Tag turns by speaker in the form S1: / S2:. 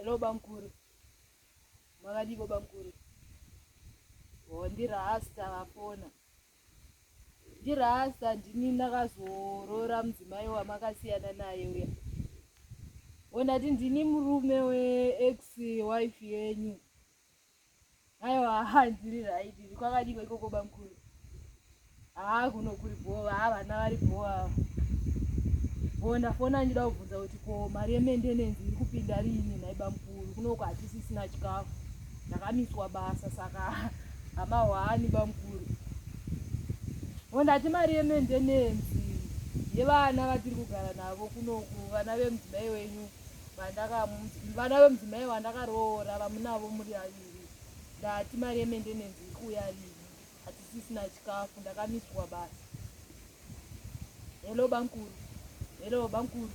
S1: Hello bamkuru. Makadiko bamkuru. Oh, ndirasta vafona. Ndirasta ndini ndakazoroora mudzimai wamakasiyana naye uya. Oh, ndati ndini murume we ex wife yenyu. Aiwa haa ndiri right kwakadiko ikoko bamkuru. Haa kuno kuri bhoo haa vana vari bhoo ava. Bhoo ndafona ndichida kubvunza kuti ko mari yemendenenzi iri kupinda riini nhai bamkuru kunoko hatisisina chikafu. Ndakamiswa basa saka hama hwani bamkuru. Bhoo ndati mari yemendenenzi yevana vatiri kugara navo kunoku vana vemudzimai wenyu vana vemudzimai wandakaroora vamunavo muri vaviri ndati mari yemendenenzi iri kuuya rini hatisisina chikafu ndakamiswa basa hello bamkuru hello bamkuru.